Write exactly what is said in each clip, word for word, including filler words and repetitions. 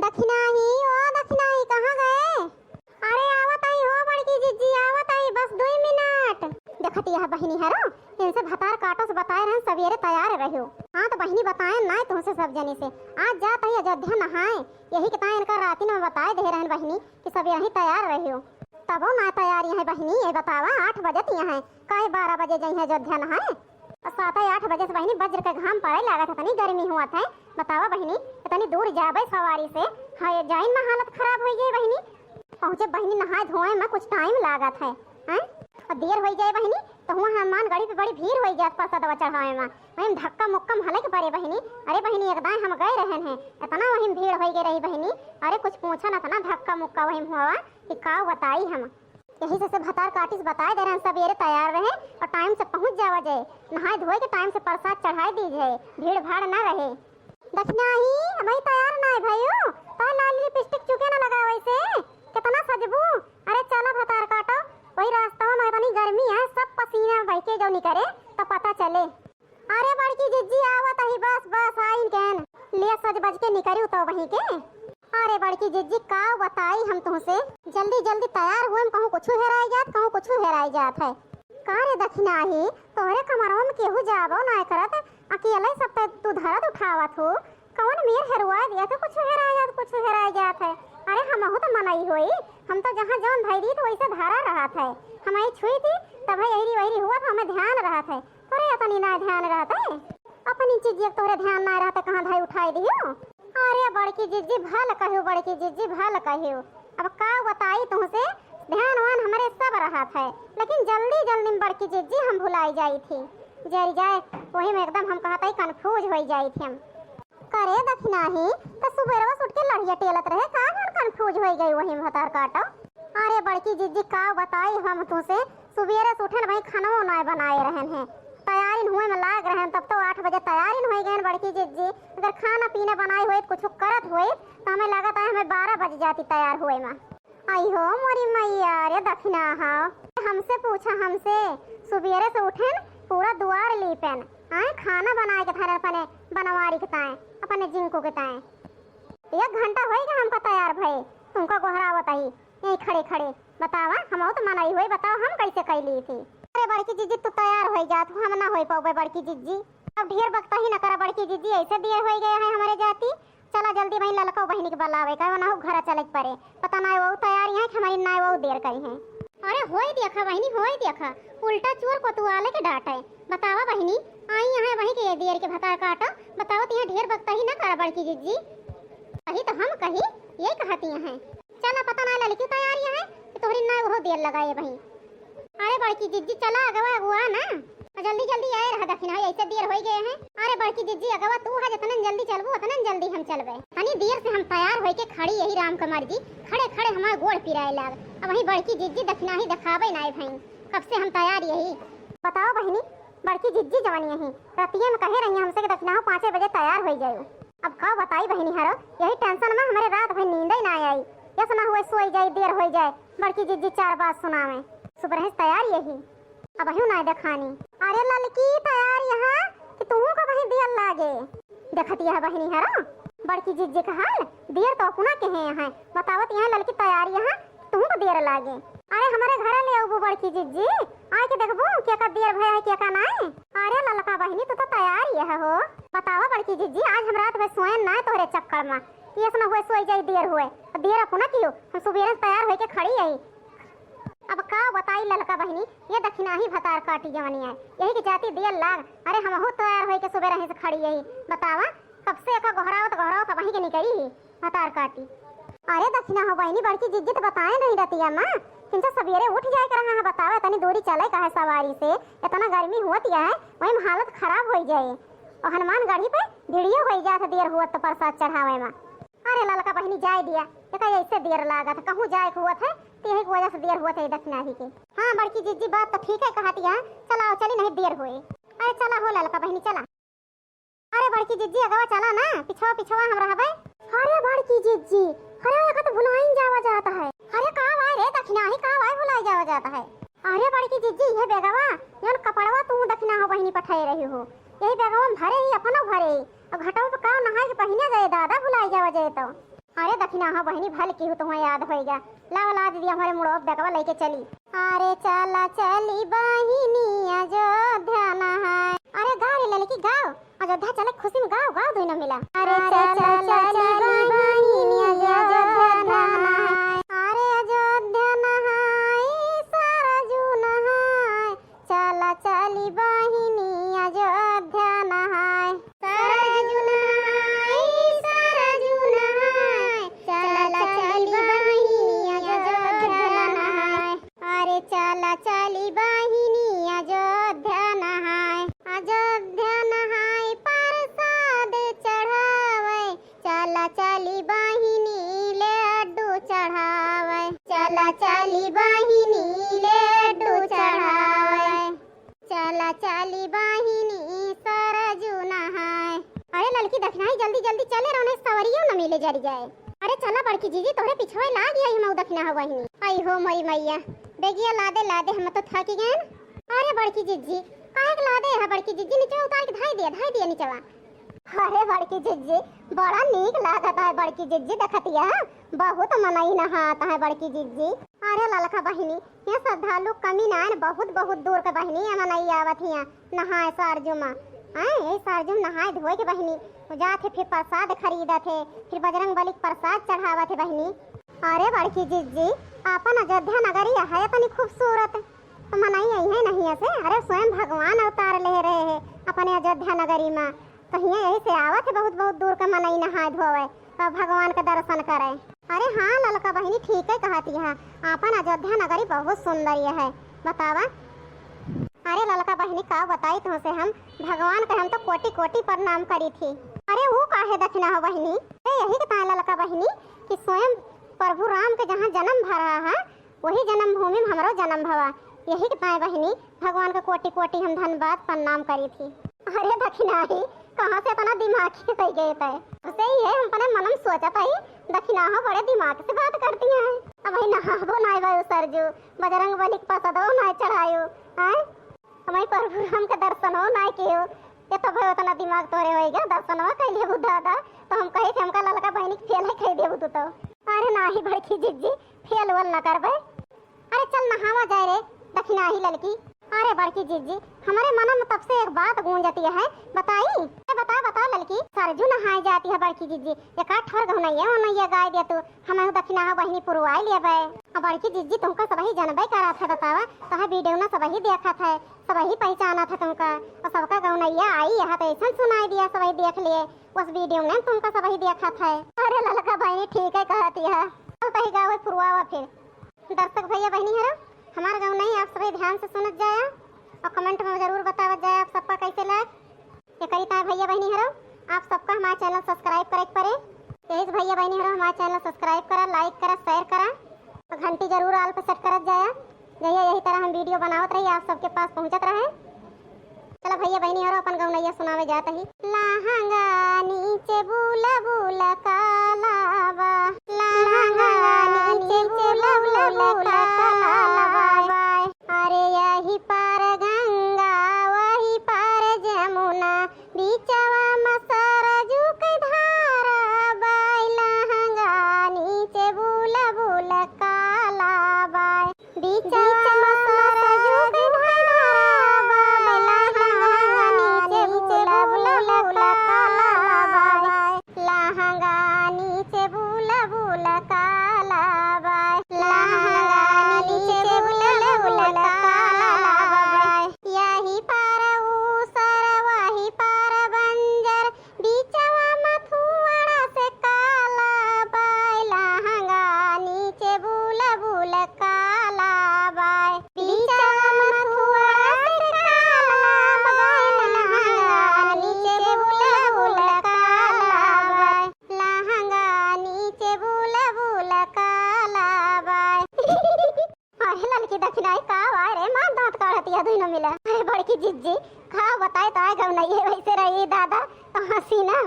दखिनाही, ओ दखिनाही, कहाँ गए? अरे आवत आई हो बड़की जिज्जी, आवत आई, बस दुई मिनट। देखत यह बहिनी हरो, इनसे भतार काटो से बताए रहन सबेरे तैयार रहियो। हाँ तो बहिनी बताए नाय तुमसे सब जने से, आज जात आई अयोध्या नहाए, यही के ताई इनका राती में बताए दे रहन बहिनी कि सबेरे ही तैयार रहियो। तबो ना तैयार यहाँ बहिनी, ये बतावा आठ बजे तो यहाँ है, काहे बारह बजे जइहे अयोध्या नहाए? और सात आठ बजे से बहिनी वज्र के घाम पड़े लागत है, इतनी गर्मी हुआ था। बतावा बहिनी, इतनी दूर जाबे सवारी से, हाय जाइन में हालत खराब हो गई बहिनी। पहुँचे बहिनी नहाए धोए में कुछ टाइम लागत है, हैं? और देर हो जाए बहिनी तो हुआ हनुमान गढ़ी पे बड़ी भीड़ हो जात प्रसादवा चढ़ावे में, वहीं धक्का मुक्का में हले के पड़े बहिनी। अरे बहिनी एक दाएं हम गए रहन हैं, इतना वहीं भीड़ हो गई रही बहिनी, अरे कुछ पूछा ना, इतना धक्का मुक्का वहीं हुआ कि का बताई हम। यही से, से भतार काटी से बताए दे रहन, सबेरे तैयार रहे और टाइम से पहुँच जावा जाए, नहाए धोए के टाइम से प्रसाद चढ़ाए दी जाए, भीड़ भाड़ ना रहे। दखिनाही, अबही तैयार ना है भाइयों, तो लाल लिपस्टिक चुके ना लगा वैसे, कितना सजबू। अरे चला भतार काटो, वही रास्ता में इतनी गर्मी है, सब पसीना बह के जो निकरे तो पता चले। अरे बड़की जिज्जी आवत ही, बस बस आइन केन। ले सज बज के निकरी तो वहीं के। अरे बड़की जिज्जी का बताई हम तुमसे, जल्दी जल्दी तैयार हुए में कहूँ कुछ हेराई जात, कहूँ कुछ हेराई जात है। का रे दखिनाही, तोहरे कमरवा में केहू जाबो ना करत, अकेले सब ते तू धरत उठावत हो, कौन मेर हेरुआ दिया तो कुछ हेराई जात, कुछ हेराई जात है। अरे हमहू तो मनई होई, हम तो जहाँ जौन धई दी तो वैसे धरा रहत है, हम आई छुई थी तब है यही वही हुआ तो हमें ध्यान रहत है। अरे, इतनी ना ध्यान रहत है, अपनी चीजिया के तोहरे ध्यान ना रहत, कहाँ धाई उठाई दियो। अरे बड़की जिज्जी भल कहियो, बड़की जिज्जी भल कहियो। अब का बताई तुमसे, ध्यान वान हमरे सब रहत है, लेकिन जल्दी जल्दी में बड़की जिज्जी हम भुलाई जाई थी। जरी जाए, वही में एकदम हम कहत है confuse होई जाई थी हम। करे दखिनाही, तो सुबेरवा से उठ के लड़िया टेलत रहे, का मन confuse होई गई वही में भतार काटो। अरे बड़की जिज्जी का बताई हम तुमसे, सुबेरे से उठन भाई खानवो नाय बनाए रहन हैं, तैयारी हुए में लाग रहन, तब तो आठ बजे तैयारी हुए गए बड़की जिज्जी। अगर खाना पीना बनाए हुए, कुछ करत हुए, तो हमें लागत है हमें बारह बज जाती तैयार हुए में। आई हो मोरी मैया रे दखिना हाव, हमसे पूछा हमसे, सुबेरे से उठेन पूरा दुआर लीपेन, आए खाना बनाए के धरे अपने बनवारी के ताए, अपने जिंकू के ताए। एक घंटा होई गया हमका तैयार भए, तुमका गोहरावत आई यही खड़े खड़े। बतावा, हम तो मनई होई, बताओ हम कैसे कैली थी? अरे बड़की जिज्जी तू तैयार होई जात हो, हम ना होई पाउबे बड़की जिज्जी। अब ढेर बकता ही न करा बड़की जिज्जी, ऐसे देर होई गए है हमरे जाती। चला जल्दी बहिन ललको बहिनी के बलावे का, ना हो घरा चले के परे। पता ना वो तैयार है कि हमारी ना वो देर करी है। अरे होई देखा बहिनी, होई देखा, उल्टा चोर कोतवाले के डांटे। बतावा बहिनी, आई यहाँ वहीं के ये देर के भतार काटा। बताओ तो यहाँ ढेर बकता ही ना करा बड़की जिज्जी। कही तो हम कही, ये कहती हैं। चला पता ना ललकी तैयार है कि तोहरी ना वो देर लगाए बहिन। अरे बड़की जिज्जी चला अगवा अगुआ ना, जल्दी जल्दी आए रहा दखिना, ऐसे देर होई गए हैं। अरे बड़की जिज्जी अगवा तू है, जितने जल्दी चलबू उतने जल्दी हम चलबे। तनी देर से हम तैयार होई के खड़ी यही राम कुमार जी, खड़े खड़े हमार गोड़ पिराए लाग। अब वही बड़की जिज्जी दखिनाही दिखावे नाय भई, कब से हम तैयार यही। बताओ बहिनी, बड़की जिज्जी जवानी यही रतिया में कहे रही हमसे कि दखिनाहो पाँचे बजे तैयार होई जायो। अब का बताई बहिनी हरो, यही tension में हमरे रात भर नींद ही ना आई। यस ना हुए सोई जाई, देर होई जाए, बड़की जिज्जी चार बात सुनावे। सुबह से तैयार यही, अब हूँ ना देखानी। अरे ललकी तैयार यहाँ कि तुहू का वहीं देर लागे। देखत यह बहिनी हरो, बड़की जिज्जी का हाल, देर तो अपना के हैं यहाँ। बतावत यहाँ ललकी तैयार यहाँ तुहू को देर लागे। अरे हमरे घरे ले अबू बड़की जिज्जी, आए के देखबू के का देर भया है के का नाय। अरे ललका बहिनी तू तो तैयार यह हो। बतावा बड़की जिज्जी, आज हम रात भर सोएन ना तोहरे चक्कर में, ये ना हुए सोई जाई देर हुए, देर अपना कियो, हम सुबेरे से तैयार होके खड़ी यही। अब का बताई ललका बहिनी, ये दखिनाही भतार काटी जवनी है, यही के जाती देर लाग। अरे हमहू तैयार होके सुबेरे से खड़ी यही। बतावा, कब से एका गोहरावत गोहरावत वहीं के निकली ही भतार काटी। अरे दखिना हो बहिनी, बड़की जिज्जी तो बताए नहीं रतिया माँ, किंचा सबेरे उठ जाए के रहा है। बतावे तनी दूरी चले का है सवारी से, इतना गर्मी होत या है, वही में हालत खराब होई जाए। और हनुमान गढ़ी पे भिड़ियो होई जात है, देर हुआ तो प्रसाद चढ़ावे में। अरे ललका बहिनी जाए दिया, एका ऐसे देर लागत है, कहूँ जाए के हुआ है, तो यही की वजह से देर हुआ है दखिनाही के। हाँ बड़की जिज्जी बात तो ठीक है कहत या, चला आओ चली नहीं देर हुए। अरे चला हो ललका बहिनी चला। अरे बड़की जिज्जी अगवा चला ना, पिछवा पिछवा हम रहबे। अरे बड़की जिज्जी, अरे एका तो भुलाइन जावा जाता है। अरे का वाय रे दखिनाही, का वाय भुलाई जावा जाता है। अरे बड़की जिज्जी, ये बेगवा, जौन कपड़वा तू दखिना हो बहिनी पठाए रही हो, यही बेगवा में भरे ही, अपनो भरे ही। और घटवा पे का नहाए के पहिने जाए दादा, भुलाई जावा जाए तो। अरे दखिनहा बहिनी, भल किहू तुहैं याद होइगा। लावा, लावा दीदी, हमरे मुड़वा पे बेगवा लइके चली। अरे चला चली बहिनी अयोध्या नहाए। अरे गाओ रे ललकी, गाओ। अयोध्या चले खुशी में गाओ, गाओ दुइनो मिला। अरे चला चली बहिनी अयोध्या नहाए। अरे अयोध्या नहाए सरजू नहाए। चला चली बहिनी अयोध्या नहाए। सरजू नहाए, सरजू नहाए। चला चली बहिनी अयोध्या नहाए। अरे चला चली बहिनी अयोध्या नहाए। अयोध्या नहाए प्रसाद चढ़ावे। चला चली बहिनी लड्डू चढ़ावे। चला चली बहिनी लड्डू चढ़ावे। चला चली बहिनी सरजू नहाए। अरे ललकी दखिनहा, जल्दी जल्दी चले रहो, नहीं सवरियो न मिले जरि जाए। अरे चला बड़की जिज्जी, तोहरे पिछवा लाग आई हमहू दखिनहा बहिनी। आई हो मोरी मइया, बेगिया लादे लादे हम तो थाकि गएन। अरे बड़की जिज्जी, काहे के लादे है बड़की जिज्जी, निचवा उतार के धाई दिया, धाई दिया निचवा। अरे बड़की जिज्जी, बड़ा नीक लागत है बड़की जिज्जी, देखतिया बहुत मनई नहात है बड़की जिज्जी। अरे ललका बहिनी, यहाँ श्रद्धालु कमी नाइन, बहुत बहुत दूर के बहिनी ये मनई आवत हियाँ नहाए सरजू मा। आए, यही सरजू मा नहाए धोए के बहिनी, वो जात है फिर प्रसाद खरीदत है, फिर बजरंग बली के प्रसाद चढ़ावत है बहिनी। अरे बड़की जिज्जी, आपन अयोध्या नगरी है इतनी खूबसूरत, तो मनई अइहैं नहीं ऐसे? अरे स्वयं भगवान अवतार ले रहे हैं अपने अयोध्या नगरी मा, तो हियाँ यही से आवत है बहुत बहुत दूर के मनई नहाए धोवे और भगवान के दर्शन करे। अरे हाँ ललका बहिनी, ठीक है कहत है, आपन अयोध्या नगरी बहुत सुंदर ये है। बतावा। अरे ललका बहिनी, का बताई तुमसे हम, भगवान के हम तो कोटि कोटि प्रणाम करी थी। अरे वो काहे दखिनहा बहिनी? अरे यही के ताए ललका बहिनी कि स्वयं प्रभु राम के जहाँ जन्म भवा है, वही जन्मभूमि में हमरो जन्म भवा। यही के ताए बहिनी भगवान के कोटि कोटि हम धन्यवाद प्रणाम करी थी। अरे दखिनहा, कहाँ से इतना दिमागी होइ गए तै? सही है, हम अपने मन में सोचत हई, दखिनहा बड़े दिमाग से बात करती हैं। अबहीं नहाबो नाई बायो सरजू, बजरंग बली के प्रसादो नाई चढ़ायो, हैं? अबहीं प्रभु राम के दर्शनो नाई कियो। ये तो भाई उतना दिमाग तोरे होइगा, दर्शनवा कइ लेबू दादा, तो हम कही थे हमका ललका बहिनी के फेल है कहि देबू तू तो। अरे नाही बड़की जिज्जी, फेल वेल न करबे। अरे चल नहावा जाए रे दखिनहा ललकी। अरे बड़की जिज्जी, हमरे मन में तब से एक बात गूंजती है, बताई? ए, बता, बता ललकी। सरजू नहाए जाती है बड़की जिज्जी, एक आध ठोर गौनैया वनैया गाय दे तू, हमहू दखिनहा बहिनी पुरवाई लेबे। अब बड़की जिज्जी तुमका सबही जनबे करत है, बतावा, तोहे वीडियो ना सबही देखत है, सबही पहचानत है तुमका, और सबका गौनैया आई है तो ऐसन सुनाई दिया, सबही देख लिए, उस वीडियो में तुमका सबही देखत है। अरे ललका बहिनी ठीक है कहती है, चल तही गावे पुरवावा फिर। दर्शक भैया बहिनी हरो, हमार गौनई आप सभी ध्यान से सुनत जाया और comment में जरूर बतावत जाया आप सबका कैसे लाग। एकरी ताए भैया बहिनी हरो, आप सबका हमार channel subscribe करे के पड़े। यही से भैया बहिनी हरो, हमार channel subscribe करा, like करा, share करा और घंटी जरूर all पे set करत जाया। जहिया यही तरह हम वीडियो बनावत रही, आप सबके पास पहुँचत रहे। चला भैया बहिनी हरो, अपन गौनैया सुनावे जात ही। लहंगा नीचे बुलबुल काला बा, लहंगा नीचे बुलबुल काला बा। अरे यही पार गंगा, वही पार जमुना, बीचवा में सरजू के धारा बा। लहंगा नीचे बुलबुल काला बा। बीचवा में सरजू के धारा बा, लहंगा नीचे बुलबुल काला बा। लहंगा नीचे बुलबुल काला बा, लहंगा नीचे बुलबुल काला बा। यही पार ऊसर, वही पार बंजर, बीचवा मथुआड़ा से काला बाय, लहंगा नीचे बुलबुल काला बाय। बीचवा मथुआड़ा से काला बाय, लहंगा नीचे बुलबुल काला बाय। लहंगा नीचे बुलबुल काला बाय। अरे ललकी दखिनाई का बा रे, मार दांत काढ़तिया दुइनो मिला। अरे बड़की जिज्जी, का बताए, ताए गौनैया वैसे रही दादा, तो हंसी ना।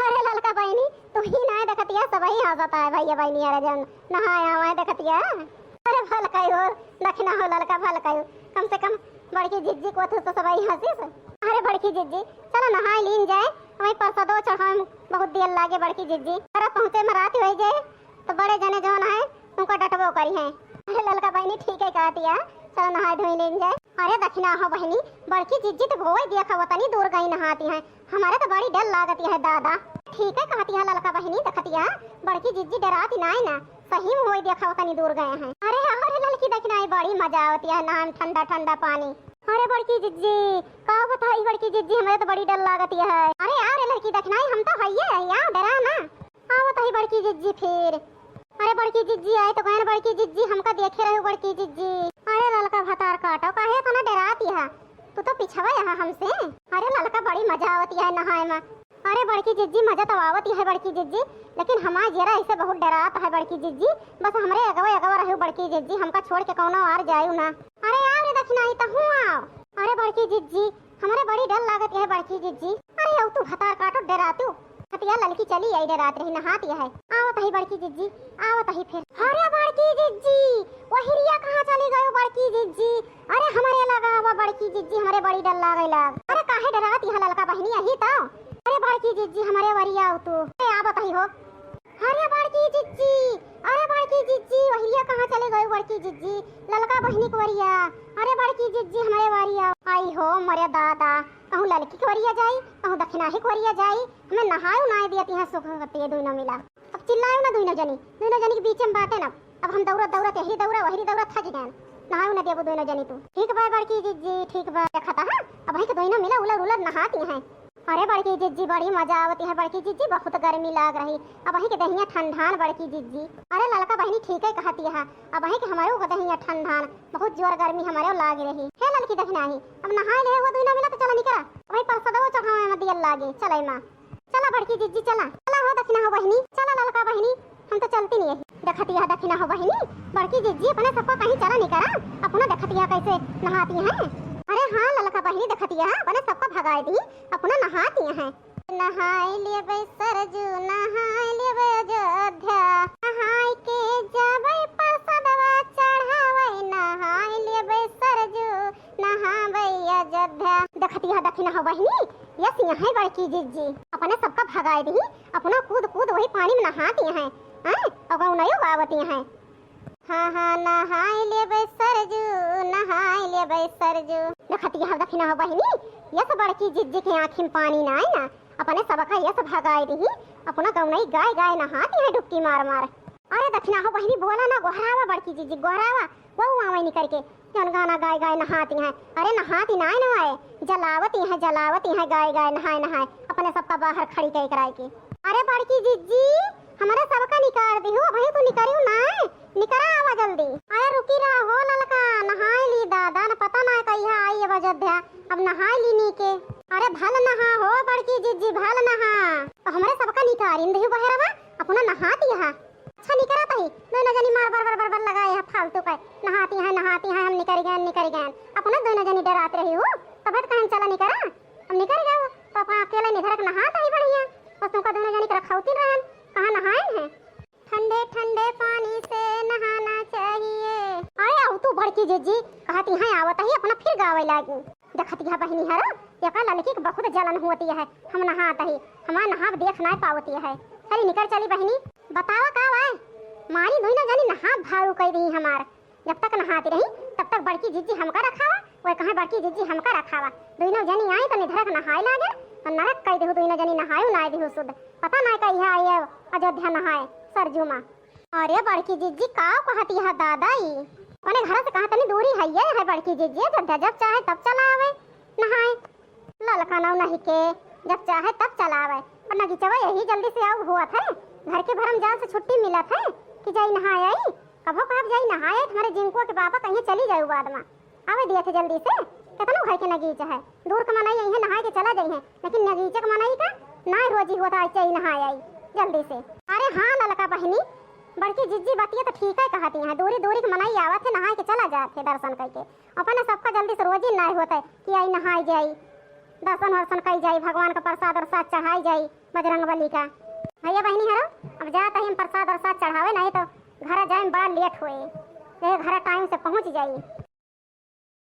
अरे ललका बहिनी, तू ही ना देखतिया, सबही हंसत है भैया बहिनी, अरे जन नहाए आवाए देखतिया। अरे भल कई हो, दखिना हो ललका, भल कई हो, कम से कम बड़की जिज्जी को थू तो सबही हंसी से। अरे अरे बड़की जिज्जी, चला नहाए लीन जाए, वहीं परसदो चढ़ावे में बहुत देर लागे बड़की जिज्जी। अरे पहुँचे में रात होइ जाए तो बड़े जने जौन है उनको डटबो करिहैं। अरे ललका बहिनी ठीक है कहतिया, चला नहाए धोई लीन जाए। अरे दखिना हो बहिनी, बड़की जिज्जी तो वोई देखा वतनी दूर गई नहातिहैं, हमरे तो बड़ी डर लागतिया है दादा। ठीक है कहतिया ललका बहिनी, देखतिया बड़की जिज्जी डराती नाई ना, सही में वोई देखा वतनी दूर गए हैं। अरे अरे ललकी दखिना, बड़ी मजा आवतिया है नहाए में ठंडा ठंडा पानी। अरे बड़की जिज्जी, का बताई बड़की जिज्जी, हमरे तो बड़ी डर लागतिया है। अरे अरे ललकी दखिना, हम तो हइये है, आओ डरा ना। आवत ही बड़की जिज्जी फिर। अरे बड़की जिज्जी आए तो कहन, बड़की जिज्जी हमका देखे रहे बड़की जिज्जी। अरे ललका भतार काटो, काहे इतना डरातिया? तू तो पिछवा यहाँ हमसे। अरे ललका बड़ी मजा आवतिया है नहाए में। अरे बड़की जिज्जी मजा तो आवतिया है बड़की जिज्जी, लेकिन हमार जियरा ऐसे बहुत डरात है बड़की जिज्जी। बस हमरे अगवा अगवा रहे बड़की जिज्जी, हमका छोड़ के कौनो आर जायु ना। अरे आओ रे दखिना, ई तहूँ आओ। अरे बड़की जिज्जी, हमरे बड़ी डर लागत है बड़की जिज्जी। अरे अउ तू भतार काटो डरातू। हतिया ललकी चली आई डरात रही नहातिया है। आवत ही बड़की जिज्जी, आवत ही फिर। अरे बड़की जिज्जी, वहिरिया कहाँ चली गयो बड़की जिज्जी? अरे हमरे लगा आवा बड़की जिज्जी, हमरे बड़ी डर लागे लाग। अरे काहे डरातिया ललका बहिनी, यही तो। अरे बड़की जिज्जी हमरे वरिया आव तू। अरे आवत ही हो। अरे बड़की जिज्जी, अरे बड़की जिज्जी, वहिरिया कहाँ चली गयो बड़की जिज्जी? ललका बहिनी के वरिया। अरे बड़की जिज्जी हमरे वरिया। आई हो मरे दादा, कहूँ ललकी के वरिया जाई, कहूँ दखिनाही के वरिया जाई, हमें नहाए उनाए दियतिहैं सुख करती है दुइनो मिला। अब चिल्लायो ना दुइनो जनी, दुइनो जनी के बीचे में बाटे ना। अब हम दौड़त दौड़त यही दौड़ा वही दौड़ा थक गए, नहाए ना देबो दुइनो जनी तू। ठीक बा बड़की जिज्जी, ठीक बा। देखा था हाँ, अब वही के दुइनो मिला उलर उलर नहातिहैं। अरे बड़की जिज्जी बड़ी मजा आवतिया है बड़की जिज्जी, बहुत गर्मी लाग रही, अब वही के दहिया ठंडान बड़की जिज्जी। अरे ललका बहिनी ठीक है कहतिया है, अब वही के हमरो के दहिया ठंडान, बहुत जोर गर्मी हमरो लाग रही। हे ललकी दखिनाही, अब नहाए ले वो दुइनो मिला तो चला निकरा, वही परसदो चढ़ावे में दियल लागे, चले माँ। चला बड़की जिज्जी चला, चला हो दखिना हो बहिनी, चला ललका बहिनी, हम तो चलती नहीं है। देखतिया दखिना हो बहिनी, बड़की जिज्जी अपने सबको कहीं चला निकरा, अपना देखतिया कैसे नहातिहैं। अरे हाँ ललका बहिनी देखतिया अपने सबको भगाए दी, अपना नहातिहैं। नहाए लेबे सरजू, नहाए लेबे अयोध्या, नहाए के जाबे परसदवा चढ़ावे, नहाए लेबे सरजू, नहाबे अयोध्या। देखतिया दखिना हो बहिनी, यस यहाँ बड़की जिज्जी अपने सबका भगाए दी, अपना कूद कूद वही पानी में नहातिहैं, हैं? और गौनयो गावतिहैं। हाँ हाँ नहाए लेबे सरजू, नहाए लेबे सरजू। देखतिया दखिना हो बहिनी, यस बड़की जिज्जी के आँखी में पानी ना आए ना, अपने सबका यस भगाए दी, अपना गौनई गाए गाए नहातिहैं डुबकी मार मार। अरे दखिना हो बहिनी बोला ना, गोहरावा बड़की जिज्जी गोहरावा, वो आवे निकर के। जौन गाना गाए गाए नहातिहैं। अरे नहाती नाय नहाए, जलावतिहैं, जलावतिहैं गाए गाए नहाए नहाए, अपने सबका बाहर खड़ी कइ कराए के। अरे बड़की जिज्जी, हमरे सबका निकार दिहु, अबहीं तू निकरिउ नाय, निकरा आवा जल्दी। अरे रुकी रहा हो ललका, नहाए ली दादा, न पता नाय कहिया आई अब अयोध्या, अब नहाए ली नीके। अरे भल नहा हो बड़की जिज्जी, भल नहा। तो हमरे सबका निकारिन दिहु बहरवा, अपना नहातिहा। अच्छा निकरा तही, दुइनो जनी मार बर बर बर बर लगाए है फालतू का। नहातिहैं, नहातिहैं, हम निकरि गएन, निकरि गएन। अपना दुइनो जनी डरात रही हो, तबे तो कहेन चला निकरा। हम निकरि गए, तो अपना अकेले निधरक नहात ही बढ़िया। बस तुमका दुइनो जनी के रखौती रहन, कहाँ नहाए हैं? ठंडे ठंडे पानी से नहाना चाहिए। अरे अउ तू बड़की जिज्जी, कहतिहैं आवत ही, अपना फिर गावे लागी। देखतिहा बहिनी हरो, एकरा ललकी के बहुत जलन होतिहा, हम नहात ही, हमार नहाब देख नाय पावतिहा। चली निकर चली बहिनी, बतावा का वाय, मारी दुइनो जनी नहाब भारू कइ दिही हमार। जब तक नहाती रही, तब तक बड़की जिज्जी हमका रखावा, वह कहे बड़की जिज्जी हमका रखावा। दुइनो जनी आई तो निधरक नहाए लागे, तो नरक कइ दिहु दुइनो जनी नहाए नाय दिहु सुध। पता नाय कहिया आई अयोध्या नहाए, सरजू माँ। अरे बड़की जिज्जी, का कहतिहा दादा ई? अपने घर से कहाँ तनी दूरी है, ये है बड़की जिज्जी, अयोध्या जब चाहे तब चला आवे नहाए। ललका नौ नहीं के, जब चाहे तब चला आवे। और नगीचवा यही जल्दी से आउ हुआ थे, घर के भरम जाल से छुट्टी मिला थे कि जाई नहाए आई। कभो कहब जाई नहाए आई, तुम्हारे जिनको के बाबा कहीं चली जाऊ बाद में। आवे दिया थे जल्दी से, कितनो घर के नगीच है, दूर के मनई आई है नहाए के चला जाई है, लेकिन नगीचे के मनई का नाय रोजी होता आई, चाही नहाए आई जल्दी से। अरे हाँ ललका बहिनी, बड़की जिज्जी बतिया तो ठीक है कहतिहा, दूरी दूरी के मनई आवत है नहाए के चला जात है दर्शन करके, अपने सबका जल्दी से रोजी नाय होता है कि आई नहाए जाई, दर्शन वर्शन कई जाई, भगवान का प्रसाद उरसाद चढ़ाई जाई बजरंग बली का। भैया बहिनी हरो, अब जात ही हम प्रसाद उरसाद चढ़ावे, नहीं तो घर जाए में बड़ा लेट होए, यही घर टाइम से पहुँच जाई।